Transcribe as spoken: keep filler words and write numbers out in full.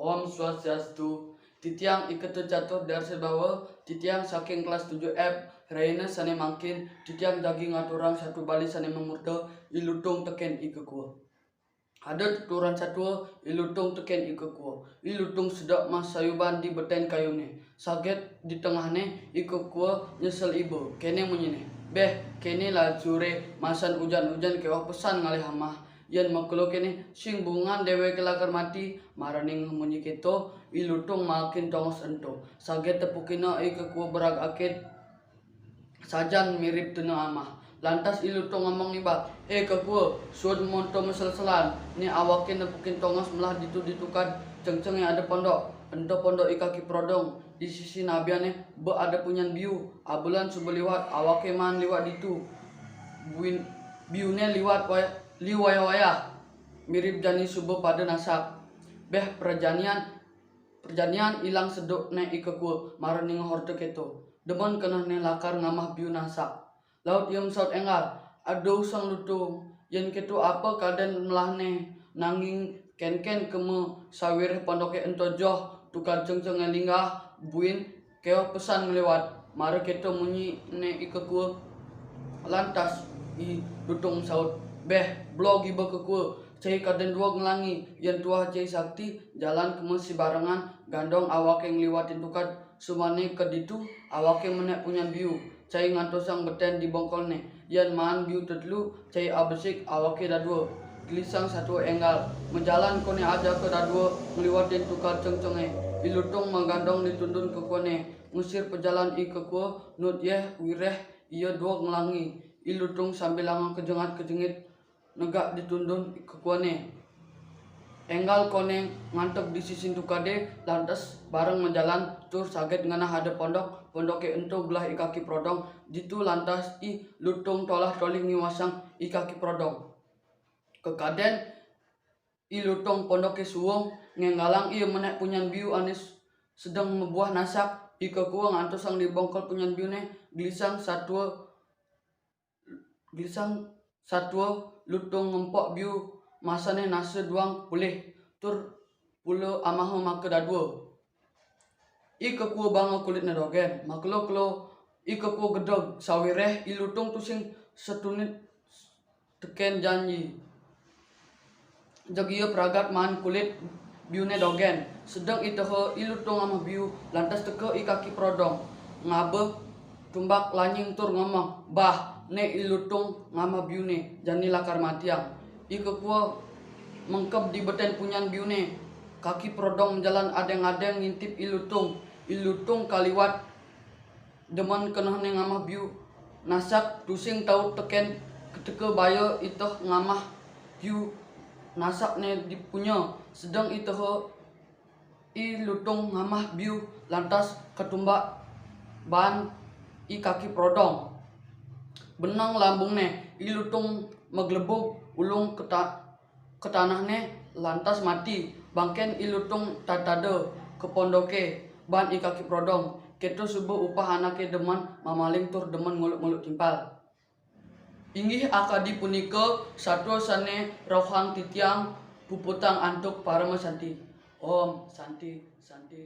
Om Swastiastu. Titiang I Ketut Catur Darsibawa, titiang saking kelas tujuh F, rahina sane mangkin, titiang jagi ngaturang satu bali sane mamurda I Lutung teken I Kekua. Ada teturan satua, I Lutung teken I Kekua. I Lutung sedek masayuban di beten kayune. Saget di tengahne, I Kekua nyesel iba. Kene munyine, "Beh, kene lajure masan ujan-ujan kewah pesan ngalih amah. Yen makelo kene, sing bungan deweke lakar mati." Maraning munyi keto, I Lutung makin tongos ento. Saget tepukina I Kekua berag akit sajan mirib tena amah. Lantas I Lutung ngomong nibak, "Eh, Kekua, suud monto mesel-selan, ne awake nepukin tongos melah ditu di tukad cengcenge ada pondok. Ento pondok I Kaki Prodong, di sisi nabiane bek ada punyan biu. Abulan suba liwat, awake maan liwat ditu. Buin, biune liwat waya-, liu wayah-wayah, mirib jani suba pada nasak." Beh, prajanian, prajanian ilang sedukne I Kekua, mara ninga horta keto. Demen kenehne lakar ngamah biu nasak. Laut ia masaut enggal, "Aduh, Sang Lutung, yen keto apa kaden melahne, nanging kenken kema sawireh pondoke ento joh, tukad cengcenge linggah, buin kewah pesan ngliwat." Mara keto munyine I Kekua, lantas I Lutung saut, "Beh, blog iba Kekua, cai kaden dueg nglangi, yen tuah cai sakti, jalan kema sibarengan, gandong awake ngliwatin tukad, sumane ke ditu, awake menek punyan biu, cai ngantosang beten di bongkolne, yen maan biu tetelu, cai abesik awake dadua." Gelisang satua enggal, majalan kone ajaka dadua ngliwatin tukad cengcenge. I Lutung magandong ditundun Kekuane, ngusir pejalan I Kekua, nuut yeh wireh ia dueg nglangi. I Lutung sambilanga kejengat-kejengit negak ditundun Kekuane. Enggal kone nganteg di sisin tukade, lantas bareng majalan tur saget ngenah ada pondok, pondoke ento gelah I Kaki Prodong, ditu lantas I Lutung tolah-tolih ngiwasang I Kaki Prodong. Kekaden I Lutung pondoke suung, ngenggalang ia menek punyan biu ane s-, sedeng mabuah nasak. I Kekua ngantosang di bongkol punyan biune, gelisang satua, gelisang satua Lutung ngempok biu masane nasa duang pulih, tur pula amaha maka dadua. I Kekua banga kulitne dogen, makelo-kelo I Kekua gedeg, sawireh I Lutung tusing setunit teken janji. Jeg ia pragat maan kulit biune dogen. Sedeng iteha I Lutung ngamah biu, lantas teka I Kaki Prodong, ngaba tumbak lanying tur ngomong, "Bah, ne I Lutung ngamah biune, jani lakar matiang." I Kekua mengkeb di beten punyan biune. Kaki Prodong majalan adeng-adeng ngintip I Lutung. I Lutung kaliwat demen kenehne ngamah biu nasak, tusing tau teken keteka baya iteh ngamah biu nasakne dipunya. Sedeng iteha I Lutung ngamah biu, lantas katumbak baan I Kaki Prodong. Benang lambungne, I Lutung maglebug ulung ke ta-, ke tanahne, lantas mati. Bangken I Lutung tatada ka pondoke baan I Kaki Prodong. Keto suba upah anake demen mamaling tur demen nguluk-nguluk timpal. Inggih akadi punika satua sane rauhang titiang puputang antuk parama santi. Om Santi, Santi,